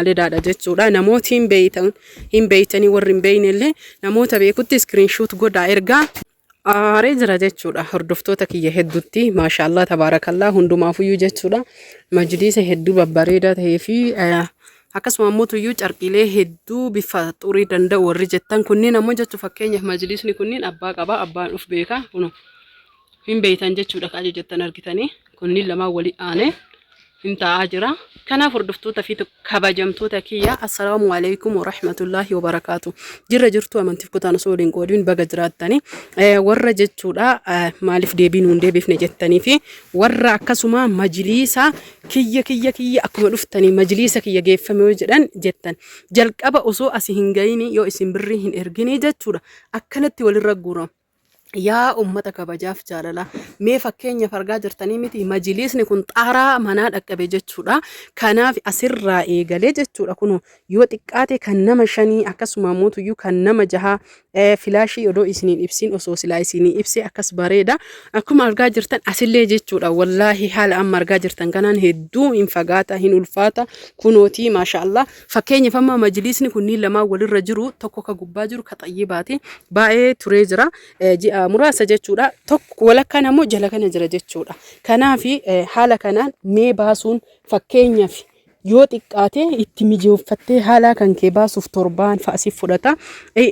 Maaledaadha jechuudha. Namooti hin beeytan hin beeytanii, warri hin beeyne illee namoota beekutti screenshot godhaa ergaa. Aaree jira jechuudha. Hordoftoota kiyya hedduutti maashaallah tabaarakallaa hundumaafuyyuu jechuudha. Majliisa hedduu babbareedaa ta'ee fi akkasuma ammoo tuyyuu carqiilee hedduu bifa xurii danda'u warri jettan kunniin ammoo jechuu, fakkeenyaaf majliisni kunniin abbaa qaba, abbaan uf beeka, kunoo hin beeytan jechuudha. Ka jettan argitanii kunniin lamaan wali aanee hin taa'aa jira. Kanaaf hordoftoota fi kabajamtoota kiyya, assalaamu alaikum warahmatullaahi wabarakaatu. Jirra jirtuu, amantiif kutaan osoo waliin qoodiin baga jiraattanii, warra jechuudha maaliif deebii nuun deebifne jettanii fi warra akkasuma majliisa kiyya kiyya kiyya akkuma dhuftanii majliisa kiyya geeffame yoo jedhan jettan, jalqaba osoo asi hin gayini yoo isin birrii hin erginii jechuudha akkanatti walirra guuramu. Yaa ummata kabajaaf jaalalaa, mee fakkeenyaaf argaa jirtanii miti, majiliisni kun xaaraa manaa dhaqqabe jechuudha. Kanaaf asirraa eegalee jechuudha kun yoo xiqqaate kan nama shanii, akkasuma mootuyyuu kan nama jahaa, filaashii odoo isiniin ibsin, osoo silaa isinii ibse akkas bareeda. Akkuma argaa jirtan asillee jechuudha, wallaahi haala amma argaa jirtan kanaan hedduu hin fagaata, hin ulfaata. Kunootii maashaallah, fakkeenyaaf amma majiliisni kunniin lamaan walirra jiru, tokko ka gubbaa jiru ka xayyibaati, baay'ee turee jira, ji'a muraasa jechuudha, tokko walakkaan ammoo jala kana jira jechuudha. Kanaaf haala kanaan mee baasuun fakkeenyaaf yoo xiqqaate itti mijeeffattee haala kan kee baasuuf torbaan fa'a si fudhata.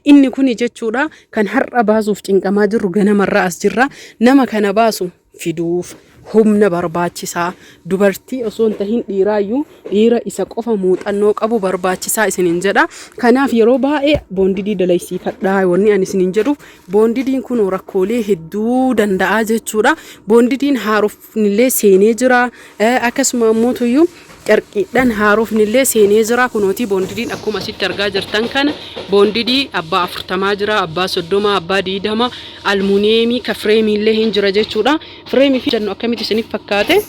Inni kuni jechuudha kan har'a baasuuf cinqamaa jirru, ganamarraa as jirra. Nama kana baasu fiduuf humna barbaachisaa, dubartii osoo hin tahin dhiiraayyuu, dhiira isa qofa muuxannoo qabu barbaachisaa isiniin jedha. Kanaaf yeroo baay'ee boondidii dalaysiifadhaa wanni ani isiniin jedhuuf, boondidiin kun rakkoolee hedduu danda'a jechuudha. Boondidiin haarofnillee seenee jira. Akkasuma ammoo tuyyuu carqiidhaan haarofnillee seenee jira. Kunootii boondidiin akkuma asitti argaa jirtan kana boondidii abbaa 40 jira, abbaa 30, abbaa 20, almuuniyeemii ka fireemiillee hin jira jechuudha. Fireemii fi jennu akkamitti isiniif fakkaate?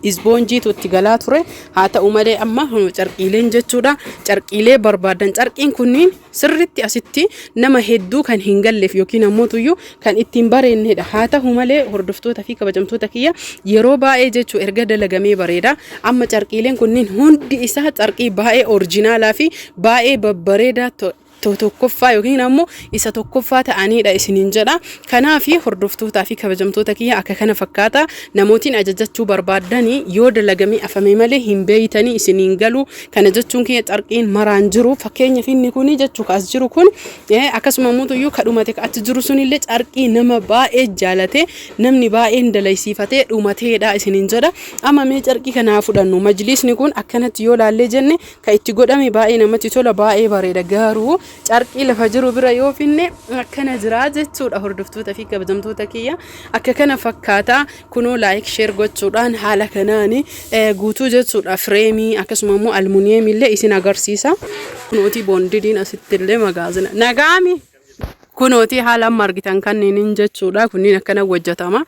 Isboonjiitu itti galaa ture. Haa ta'u malee amma carqiileen jechuudha. Carqiilee barbaadan, carqiin kunniin sirritti asitti nama hedduu kan hin galleef yookiin ammoo tuyyuu kan ittiin bareennedha. Haa ta'u malee hordoftoota fi kabajamtoota kiyya, yeroo baay'ee jechuu erga dalagamee bareeda. Amma carqiileen kunniin hundi isaa carqii baay'ee orjinaalaa fi baay'ee babbareedaa tokkoffaa yookiin ammoo isa tokkoffaa ta'anidha isiniin jedha. Kanaaf hordoftootaa fi kabajamtoota kiyya, akka kana fakkaata. Namootiin ajajachuu barbaaddanii yoo dalagamee afame malee hin beeytanii isiniin galu. Kana jechuun kiyya carqiin maraan jiru, fakkeenyaaf inni kuni jechuu kaas jiru kun, akkasuma immoo iyyuu kadhumate achi jiru sunillee carqii nama baay'ee jaalate, namni baay'een dalaysiifatee dhumateedha isiniin jedha. Amma mee carqii kanaa fudhannu, majliisni kun akkanatti yoo laallee jenne kan itti godhame baay'ee namatti tola, baay'ee bareeda, garuu carqii lafa jiru bira yoo finne akkana jira jechuudha. Hordoftoota fi kabajamtoota kiyya, akka kana fakkaata. Kunoo like, share gochuudhaan haala kanaan guutuu jechuudha, fireemii akkasuma immoo almuuniyeemii illee isin agarsiisa. Kunootii boondidiin asitti illee magaazina nagaami. Kunooti haala amma argitan kanniinin jechuudha. Kunniin akkana hojjetama.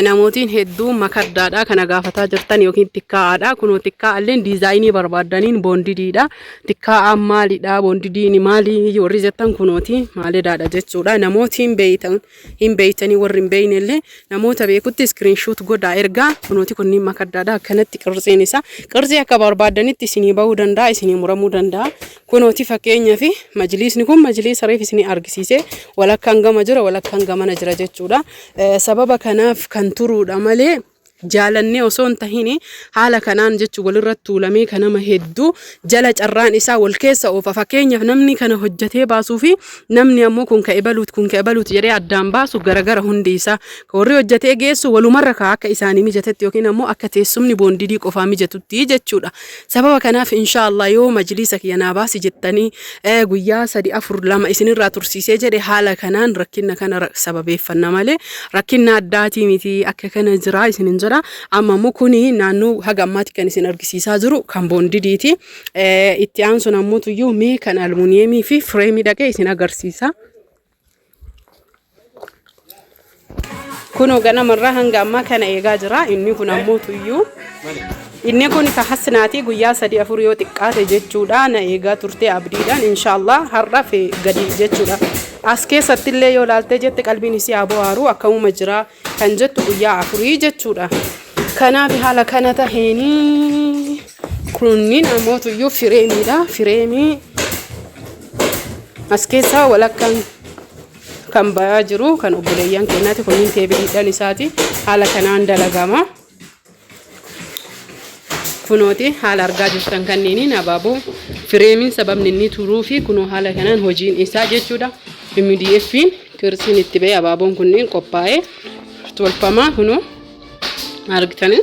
Namootiin hedduu makaddaadha kana gaafataa jirtan yookiin tikkaa'aadha. Kunoo tikkaa'alleen diizaayinii barbaaddaniin boondidiidha. Tikkaa'aan maalidha? Boondidiin maali? Warri jettan kunooti maaliidhaadha jechuudha. Namootiin beeytan hin beeytanii, warri hin beeyne illee namoota beekutti screenshot godhaa ergaa. Kunooti kunniin makaddaadha. Akkanatti qirtsiin isaa qirtsii akka barbaaddanitti isinii bahuu danda'a, isinii muramuu danda'a. Kunooti fakkeenyaa fi majliisni kun majliisa reef isinii argisiise, walakkaan gama jira, walakkaan gamana jira jechuudha. Sababa kanaaf kan turuudha malee jaalannee osoo hin tahin, haala kanaan jechuun walirratti tuulamee kan nama hedduu jala carraan isaa wal keessa oofa. Fakkeenyaaf namni kana hojjetee baasuu fi namni ammoo kun ka ebaluut, kun ka ebaluut jedhee addaan baasu garagara hundi isaa. Warri hojjetee geessu walumarra kaa akka isaanii mijatetti yookiin ammoo akka teessumni boondidii qofaa mijatutti jechuudha. Sababa kanaaf inshaallah yoo majliisa kiyya naa baasi jettanii guyyaa 3, 4, 2 isinirraa tursiisee jedhe, haala kanaan rakkinna kana sababeeffanna malee rakkinna addaatii miti, akka kana jira isinin jedha. Amma immoo kuni naannoo haga ammaatti kan isin argisiisaa jiru kan boondidiiti. Itti aansuun ammoo tuyyuu mee kan almuuniyeemii fi fireemii dhaqee isin agarsiisa. Kunoo ganamarraa hanga ammaa kana eegaa jira. Inni kun ammoo tuyyuu. Inni kun ka hasnaati, guyyaa 3, 4 yoo xiqqaate jechuudha. Na eegaa turte abdiidhaan, inshaallah har'a fe gadi jechuudha. As keessatti illee yoo laaltee jette qalbiin isii haa bohaaru, akkamuma jira kan jettu guyyaa afurii jechuudha. Kanaaf haala kana taheenii. Kunniin ammootuyyuu fireemiidha. Fireemii as keessaa walakkaan kan bayaa jiru kan obboleeyyan keenyaati. Kunniin teebiliidhaan isaati. Haala kanaan dalagama. Kunooti haala argaa jirtan kanneeniin abaaboo fireemiin sababni inni turuu fi kunoo haala kanaan hojiin isaa jechuudha. MDF'n qirtsiin itti ba'ee abaaboon kunneen qophaa'ee tolfamaa kunoo argitanii.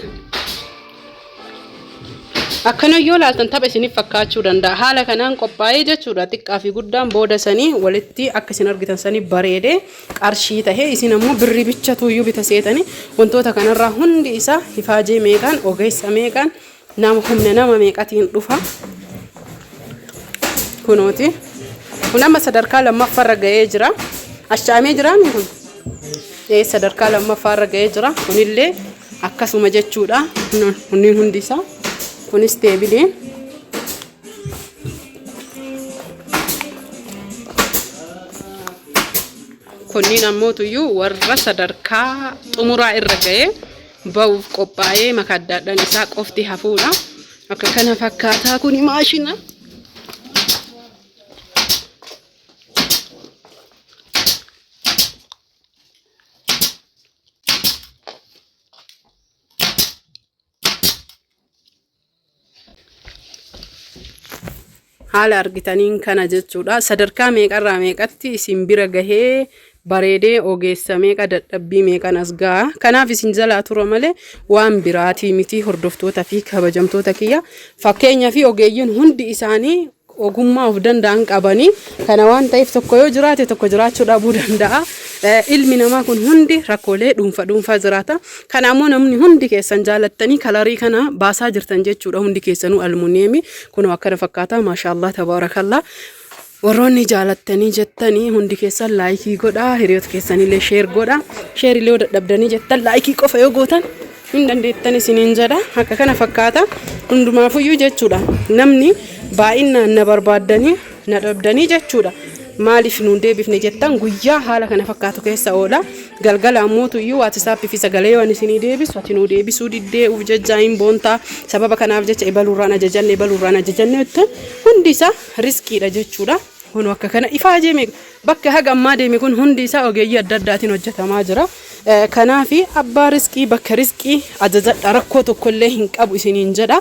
Akkana yoo laaltan tapha isiniif fakkaachuu danda'a. Haala kanaan qophaa'ee jechuudha. Xiqqaa fi guddaan booda sanii walitti akka isin argitan sanii bareedee qarshii tahee isin ammoo birrii bichatuuyyuu bita seetanii wantoota kanarraa hundi isaa ifaajee meeqaan ogeessa meeqaan nama humna nama meeqatiin dhufa. Kunooti. Kun amma sadarkaa lammaffaarra ga'ee jira. Ashaamee jiraami kun? Ee sadarkaa lammaffaarra ga'ee jira. Kunillee akkasuma jechuudha. Kunniin hundi isaa. Kunis teebiliin. Kunniin ammootuyyuu warra sadarkaa xumuraa irra ga'ee ba'uuf qophaa'ee makaddaadhaan isaa qofti hafuudha. Akka kana fakkaataa kuni maashina. Haala argitaniin kana jechuudha. Sadarkaa meeqarraa meeqatti isin bira gahee bareedee ogeessa meeqa dadhabbii meeqan as ga'a. Kanaaf isin jalaa tura malee waan biraatii miti hordoftoota fi kabajamtoota kiyya. Fakkeenya fi ogeeyyiin hundi isaanii ogummaa of danda'an qabanii kana waan ta'eef tokko yoo jiraate tokko jiraachuu dhabuu danda'a. Ilmi namaa kun hundi rakkoolee dhuunfa dhuunfaa jiraata. Kana ammoo namni hundi keessan jaalattanii kalarii kana baasaa jirtan jechuudha. Hundi keessanuu almuuniyeemii kunoo akkana fakkaata. Maashaallah tabaarakallaa. Warroonni jaalattanii jettanii hundi keessan laayikii godhaa hiriyoota keessanillee sheer godhaa sheerillee yoo dadhabdanii jettan laayikii qofa yoo gootan hin dandeettan isiniin jedha akka kana fakkaata hundumaafuyyuu jechuudha namni baay'inaan na barbaaddanii na dhabdanii jechuudha maaliif nuun deebifne jettan guyyaa haala kana fakkaatu keessa oola galgala ammootuyyuu waatisaappii fi sagalee yoo ani isinii deebisu ati nuu deebisuu diddee uf jajjaa hin boontaa sababa kanaaf jecha ebaluurraan ajajanne ebaluurraan ajajanne jettan hundi isaa riskiidha jechuudha. Kun akka kana ifaajee meeqa bakka haga ammaa deeme kun hundi isaa ogeeyyii adda addaatiin hojjetamaa jira. Kanaaf abbaa riskii bakka riskii ajajadha rakkoo tokkollee hin qabu isiniin jedha.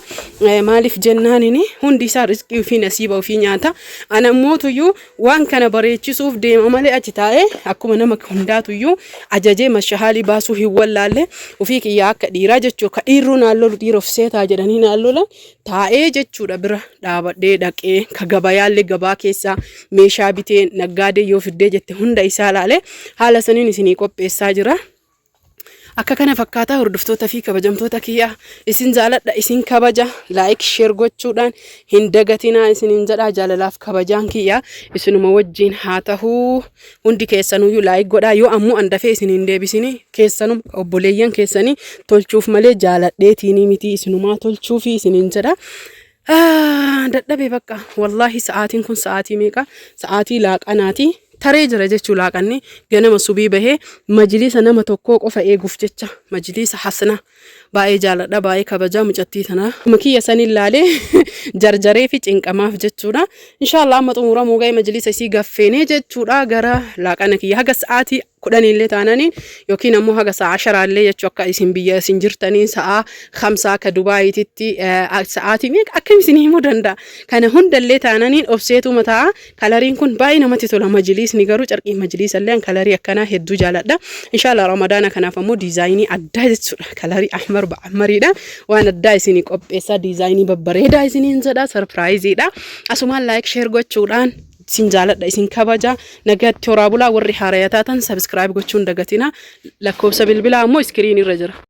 Maaliif jennaaniin hundi isaa riskii ofii nasiiba ofii nyaata. Ana mootuyyuu waan kana bareechisuuf deema malee achi taa'ee akkuma nama hundaatuyyuu ajajee mashahaalii baasuu hin wallaalle ofii kiyyaa akka dhiiraa jechuudha. Ka dhiirruu naan lolu dhiira of seetaa jedhanii naan lolan taa'ee jechuudha bira dhaabadhee dhaqee ka gabayaallee gabaa keessaa meeshaa bitee naggaadee yoo fiddee jette hunda isaa laale haala saniin isinii qopheessaa jira. Akka kana fakkaataa hordoftoota fi kabajamtoota kiyyaa isin jaaladha isin kabaja laayik sheer gochuudhaan hin dagatinaa isiniin jedha jaalalaaf kabajaan kiyyaa isinuma wajjiin haa tahuu hundi keessanuyyuu laayik godhaa yoo ammoo an dafee isin hin deebisini keessanuma obboleeyyan keessanii tolchuuf malee jaaladheetiinii miti isinumaa tolchuufi isiniin jedha. Dadhabe bakka wallaahi sa'aatiin kun sa'aatii meeqa sa'aatii laaqanaati taree jira jechuu laaqanni ganama subii bahee majliisa nama tokkoo qofa eeguuf jecha majliisa hasna baay'ee jaaladha baay'ee kabajaa mucattii tanaa kiyya sanin laalee jarjaree fi cinqamaaf jechuudha inshaallah amma xumuramuu ga'e majliisa isii gaffeenee jechuudha gara laaqana kiyya haga sa'aatii kudhaniillee taananiin yookiin ammoo haga sa'a asharaallee jechuu akka isin biyya isin jirtanii sa'a khamsaa akka Dubaayiititti sa'aatii meeqa akkam isin himuu danda'a kana hundallee taananiin obseetu mataa kalariin kun baay'ee namatti tola majliisni garuu carqii majliisallee an kalarii akkanaa hedduu jaaladha inshaallah ramadaana kanaaf ammoo diizaayinii addaa jechuudha kalarii ahmar ba'ahmariidha waan addaa isinii qopheessaa diizaayinii babbareedaa isiniin jedha sarpiraayiziidha asumaan laayik sheer gochuudhaan isin jaaladha isin kabaja nagatti horaa bulaa warri haaraya taatan sabiskiraayib gochuun dagatina lakkoofsa bilbilaa ammoo iskiriin irra jira.